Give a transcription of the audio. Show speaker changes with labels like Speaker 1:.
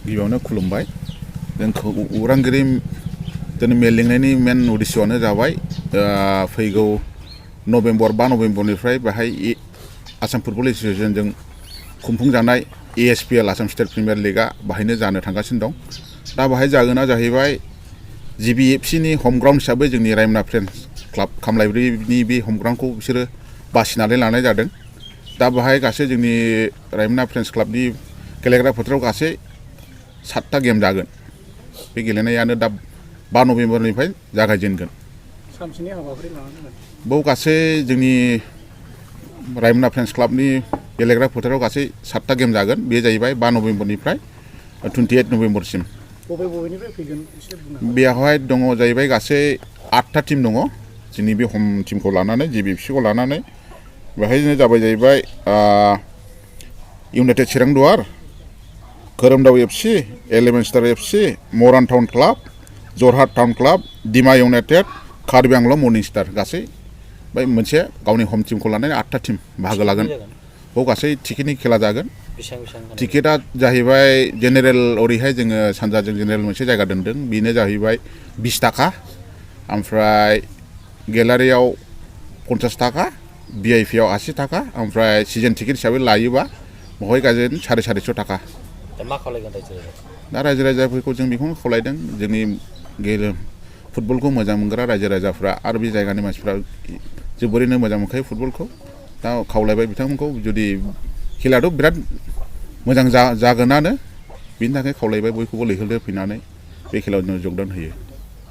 Speaker 1: गिबियावनो खुलुमबाय जोंखौ उरांगिरि दिनै मेल लिंनायनि मेन उद्देश्यआनो जाबाय फैगौ नभेम्बर 5 नभेम्बरनिफ्राय बेहाय आसाम फुटबल एसोसिएशनजों खुंफुंजानाय ASPL आसाम स्टेट प्रिमियार लिगआ बाहायनो जानो थांगासिनो दं दा बाहाय जागोना जाहैबाय GBFC नि हम ग्राउन्ड हिसाबै जोंनि रायमना फ्रेन्ड्स क्लाब खामलायब्रिनि बे हम ग्राउन्डखौ बिसोरो बासिनानै लानाय जादों दा बाहाय गासै जोंनि रायमना फ्रेन्ड्स क्लाबनि गेलेग्रा फोथाराव गासै 7टा गेम जागोन बे गेलेनायानो दा 5 नभेम्बरनिफ्राय जागायजेनगोन
Speaker 2: सानसेनि हाबाफारि लानानै
Speaker 1: बेयाव गासै जोंनि रायमना फ्रेन्ड्स क्लाबनि गेलेग्रा फोथाराव गासै 7टा गेम जागोन बे जाहैबाय 5 नभेम्बरनिफ्राय 28 नभेम्बरसिम
Speaker 2: बबेनिफ्राय फैगोन एसे बुंनो
Speaker 1: बेवहाय दङ जाहैबाय गासै 8टा टिम दङ जोंनि बे हम टिमखौ लानानै GBFC खौ लानानै बेहायनो जाबाय जाहैबाय इउनाइटेड चिरांदुवार खोरोमदाव FC 11 star FC Moran town club Jorhat town club Dima united Karbi Anglong morning star गासै बै मोनसे गावनि हम टिमखौ लानानै 8टा टिम बाहागो लागोन बेयाव गासै टिकेटनि खेला जागोन टिकेटआ जाहैबाय जेनेरेल ओरैहाय जोङो सानजाजों जेनेरेल मोनसे जायगा दोनदों बेनो जाहैबाय 20 थाखा ओमफ्राय गेलारियाव 50 थाखा VIP आव 80 थाखा ओमफ्राय सिजन टिकेट हिसाबै लायोबा बेवहाय गाजोन 450 थाखा
Speaker 3: मा खालायगोन
Speaker 1: दा रायजो राजाफोरखौ जों बेखौनो खावलायदों जोंनि फुटबलखौ मोजां मोनग्रा रायजो राजाफ्रा आरो बे जायगानि मानसिफ्रा जोबोरैनो मोजां मोनखायो फुटबलखौ दा खावलायबाय बिथांमोनखौ जुदि खेलायाथ' बिराद मोजां जागोनानो बिनि थाखाय खावलायबाय बयखौबो लैहोर लैहोर फैनानै बे खेलायाव जों जगदान होयो